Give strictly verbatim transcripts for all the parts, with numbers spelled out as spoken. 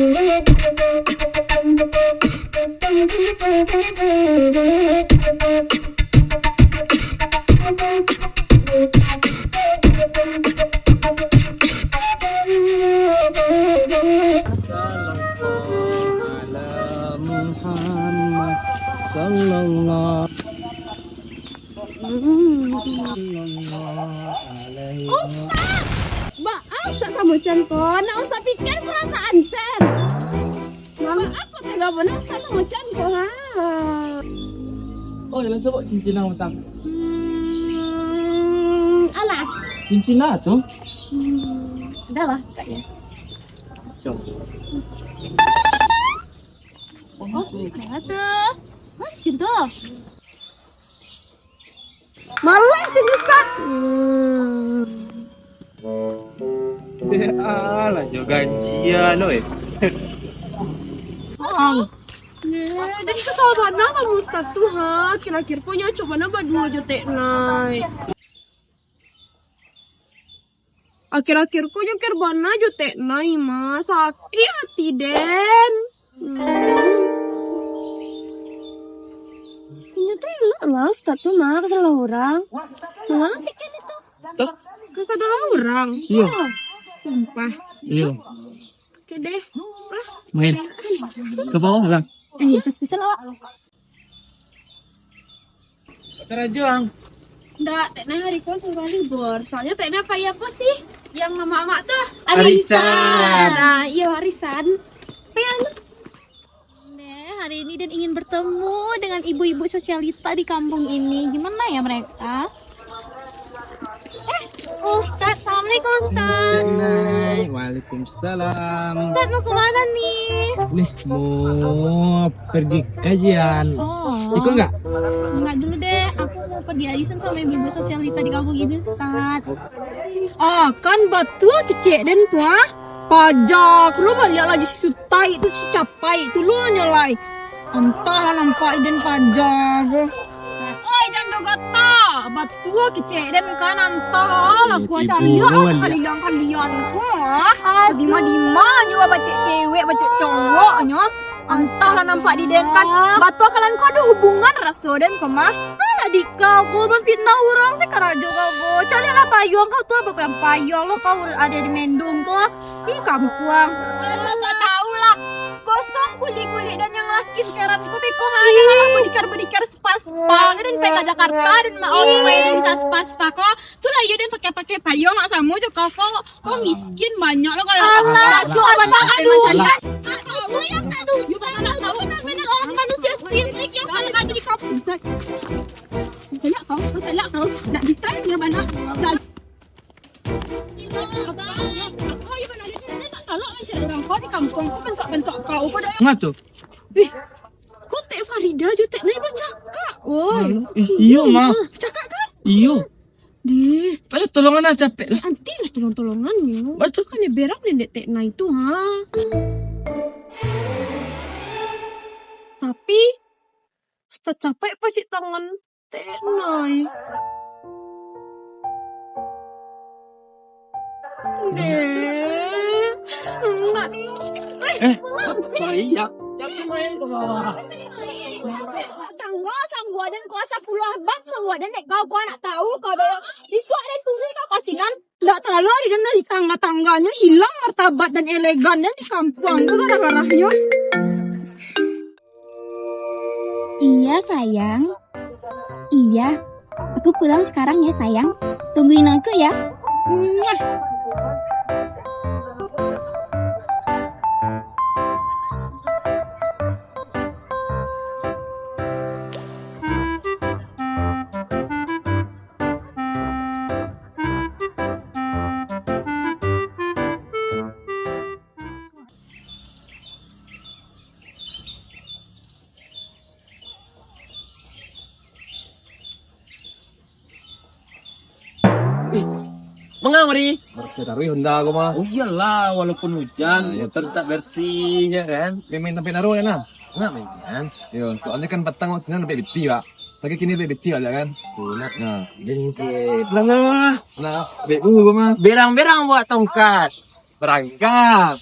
Sallallahu ala Muhammad, sallallahu. Ustaz! Baa Ustaz samo Chan ko? Nak Ustaz pikia parasaan Chan. Baa kok tega bana Ustaz samo Chan ko, ha? Oh, jalan sobok cincin ang utang. Hmm, alah. Cincin lah tu. Hmm, sudahlah, kayaknya. Cok. Oh, mana tu? Mana cincin tu? Malah tu, Ustaz. Hmm. Eh, alah, jo ganjian, oi. Ai. Eh, jadi kesal bana kamu, Ustaz, tu, ha? Akhir-akhir ko nyo cuma bana baduo jo Tek Nai. Akhir-akhir ko nyo ker bana jo Tek Nai, mah. Sakik hati den. Hmm. Inyo tu elok lah, Ustaz tu mah, ka salah urang. Mangati kan itu? Tuh. Ka salah urang. Iyo. Sumpah. Iyo. Oke deh. Ah. Main. Ke bawah lah. Eh, pasti salah, Wak. Karajo, Ang. Ndak, Tek Nai hari ko suruah libur. Soalnyo Tek Nai pai apo sih? Yang mamak-mamak tu? Arisan. Nah, iyo, arisan. Sayang. Deh, hari ini Den ingin bertemu dengan ibu-ibu sosialita di kampung ini. Gimana ya mereka? Eh, Ustaz, Assalamualaikum, Ustaz. Tek Nai, waalaikumsalam. Ustaz, mau kemana nih? Nih, mau pergi kajian. Oh. Ikut nggak? Nggak dulu deh, aku mau pergi arisan sama ibu-ibu sosialita di kampung ini, Ustaz. Ah, kan batua kecek den tu, ah. Paja, aku lo baliak lagi si Sutai tu, si Capai tu lo nyo lai. Antahlah nampak di den paja ko. Oi, jando gata, batua kecek den kan, antahlah. Eh, kua caliak lah sakalian-kalian ko, ah. Dima-dima nyo bacek cewek, bacek cowok nyo. Antahlah nampak di den kan. Batua kalian ko ado hubungan raso den ko mah. Alah, di kau ko mamfitnah urang, sakarajo kau ko. Caliaklah payuang kau tu, apo payuang lo kau ado di mendung ko. Ih, kampuang. Alah, kau tahu lah. Gosong kulik-kulik dan yang lah skincarean ko beko ha. Ih. Janganlah bedikar-bedikar spa-spa. Kan den pai ka Jakarta, den ma-, oh, supaya den bisa spa-spa ko. Tu lah, iyo, den pakai-pakai payuang nak samo jo kau. Kau, kau miskin, banyak lo kau. Alah, cuak banyak, aduh. Alah. Kau yang tak tahu. You banyak tahu. Benar-benar orang manusia sirik yang paling ada di kampung. Banyak kau, banyak kau. Nak bisa dia banyak. Dah. Kau yang mana dia nak tolak macam orang kau di kampung. Kau bentak-bentak kau. Kau dah. Ngapa tu? Eh, kok Tek Farida jo Tek Nai bacakak? Woi. Hmm. Eh, iyo, mah. Cakak kan? Iyo. Deh. Payah tolongan lah, capek lah. Anti lah tolong-tolongan yo. Baco. Kan dia berang dek Tek Nai tu, ha. Tapi, Ustaz capek pacik tangan Tek Nai. Deh. Nak ni. Eh, apa iya? Jangan main ke bawah. Sanggup, sanggup dan kuasa puluah bak, sanggup dan dek kau, kau nak tahu, kau dah isuak dan turi kau kasihan. Ndak tahu lah, di dalam dari tangga-tangganya hilang martabat dan elegan dan di kampung tu gara-garanya. Iya, sayang. Iya. Aku pulang sekarang ya, sayang. Tungguin aku ya. Muah. Eh, manga mari? Bersih taruih Honda ko mah. Oh iyolah, walaupun hujan, motor tetap bersih, ya kan? Main-main sampai naruh ya, nah? Nggak main, kan? Yo, soalnya kan patang awak sinan dapat biti, Pak. Tapi kini dapat biti aja kan? Tuh, nak. Nah, bingkit. Nah, nah, nah. Nah, B U ko mah. Berang-berang buat tongkat. Berangkat.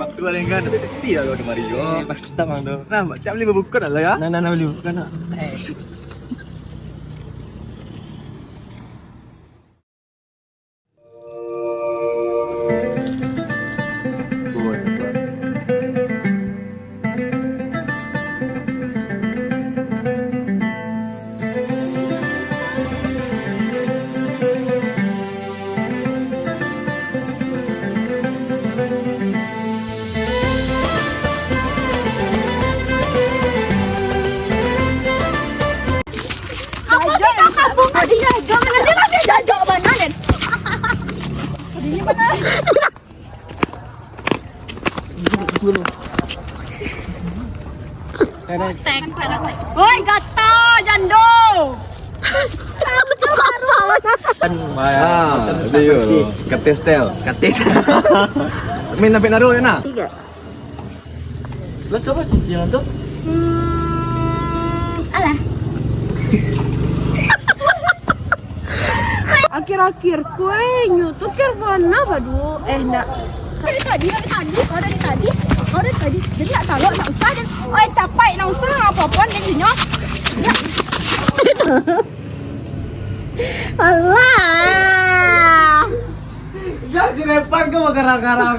Bang tu paling kan, tapi lah lo kemari yo. Eh, pas tak bang tu. Nah, macam beli buku dah lah ya. Nah, nah, nah, beli buku dah. Eh. Apa sih kau kampung kau di jaga? Mana lah dia jaga mana, Den? Ini mana? Woi, gata, jando. Kan, ah, itu yo. Kates tel. Kates. Main sampai naruh ya, nah. Tiga. Lah, siapa cicilan tu? Hmm, alah. Akhir-akhir ko, eh, nyo tu kir mana badu? Eh, ndak. Dari tadi, dari tadi, kau dari tadi, kau dari tadi. Jadi nak salok, nak usah, dan, oi, capai, nak usah, apa-apa, dan nyo. Ya. Alah. Jangan direpan kau garang-garang.